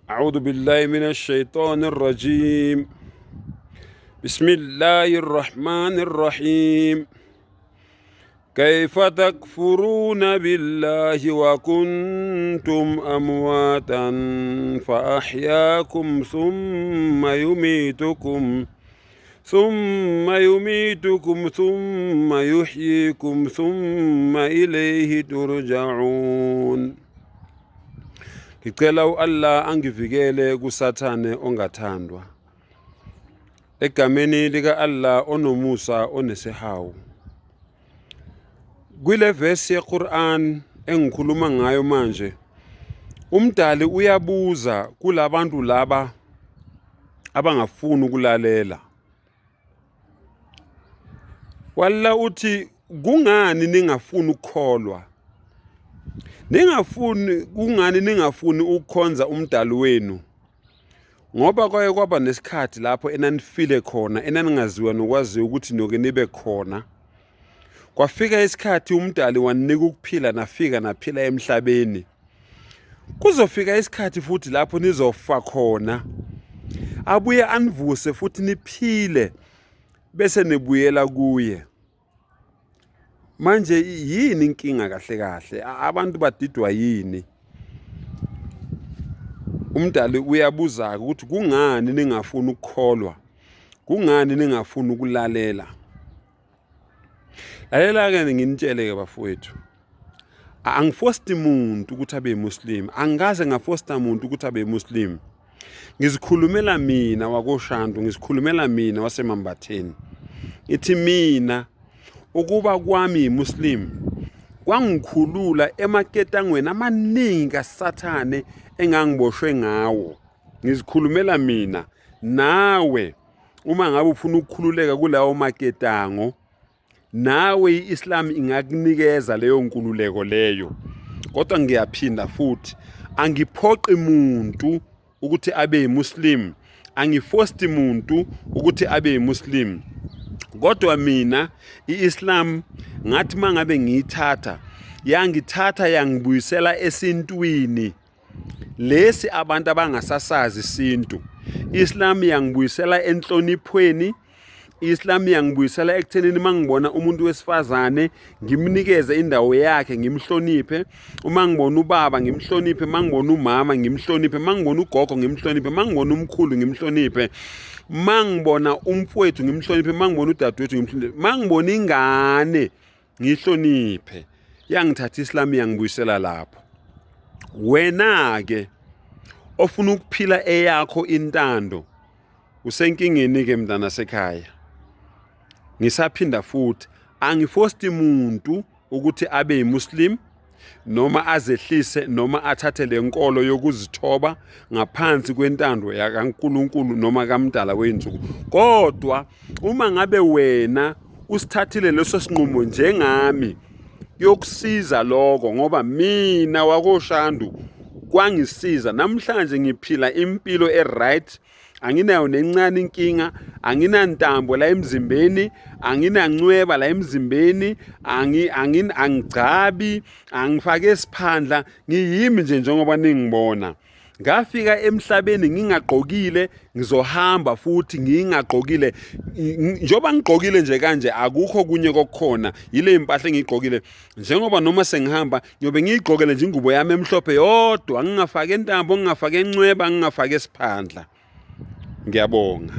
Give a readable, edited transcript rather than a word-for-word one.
أعوذ بالله من الشيطان الرجيم بسم الله الرحمن الرحيم كيف تكفرون بالله وكنتم أمواتا فأحياكم ثم يميتكم ثم يحييكم ثم إليه ترجعون. Ngicela u-Allah angivikele kuSathane ongathandwa. Egameni lika-Allah onomusa onesihawu. Kule vesi yeQur'an engikhuluma ngayo manje, umdali uyabuza kulabantu laba abangafuni ukulalela. Walla uthi, kungani ningafuni ukukholwa? Ningafuni, kungani ningafuni ukukhonza umdali wenu? Ngoba kwaye kwaba nesikhathi lapho enanifile khona, enaningaziwa nokwaziwa ukuthi noke nibe khona. Kwafika isikhathi umdali waninika ukuphila, nafika naphila emhlabeni. Kuzofika isikhathi futhi lapho nizofa khona. Abuye anivuse futhi niphile bese nibuyela kuye. Manje yini inkinga kahle kahle? Abantu badidwa yini? Umdali uyabuza ukuthi kungani ningafuni ukukholwa? Kungani ningafuni ukulalela? Lalela-ke nginitshele-ke bafowethu. Angifosti muntu ukuthi abe Muslim. Angikaze ngafosta muntu ukuthi abe Muslim. Ngizikhulumela mina wakoShandu, ngizikhulumela mina waseMambatheni. Ithi mina ukuba kwami Muslim kwangikhulula emaketangweni amaningi kaSathane engangiboshwe ngawo. Ngizikhulumela mina nawe, uma ngabe ufuna ukukhululeka kulawo maketango, nawe i-Islam ingakunikeza leyo nkululeko leyo. Kodwa ngiyaphinda futhi, angiphoqi muntu ukuthi abe yiMuslim, angifosti muntu ukuthi abe yiMuslim. Kodwa mina i-Islam ngathi mangabe ngiyithatha, yangithatha yangibuyisela esintwini lesi abantu abangasasazi isintu. Islam yangibuyisela enhloniphweni. Islam yangibuyisela ekuthenini uma ngibona umuntu wesifazane ngimnikeze indawo yakhe, ngimhloniphe. Uma ngibona ubaba ngimhloniphe, uma ngibona umama ngimhloniphe, uma ngibona ugogo ngimhloniphe, uma ngibona umkhulu ngimhloniphe, uma ngibona umfowethu ngimhloniphe, uma ngibona udadewethu ngimhloniphe, uma ngibona ingane ngihloniphe. Yangithatha Islam yangibuyisela lapho. Wena-ke ofuna ukuphila eyakho intando, usenkingeni-ke mntana sekhaya. Ngisaphinda futhi, angifosti muntu ukuthi abe yiMuslim noma azehlise noma athathe le nkolo yokuzithoba ngaphansi kwentando yakaNkulunkulu noma kamdala wey'nsuku. Kodwa uma ngabe wena usithathile leso sinqumo njengami, kuyokusiza lokho, ngoba mina wakoShandu kwangisiza. Namhlanje ngiphila impilo e-right, anginayo nencane inkinga, anginantambo la emzimbeni, anginancweba la emzimbeni, angigcabi, angifake esiphandla, ngiyimi nje njengoba ningibona. Ngafika emhlabeni ngingagqokile, ngizohamba futhi ngingagqokile. Njengoba ngigqokile nje kanje, akukho kunye kokukhona, yile impahla engiyigqokile. Njengoba noma sengihamba ngiyobe ngiyigqokele nje ingubo yami emhlophe yodwa, ngingafaki intambo, ngingafaki encweba, ngingafaki esiphandla. Ngiyabonga.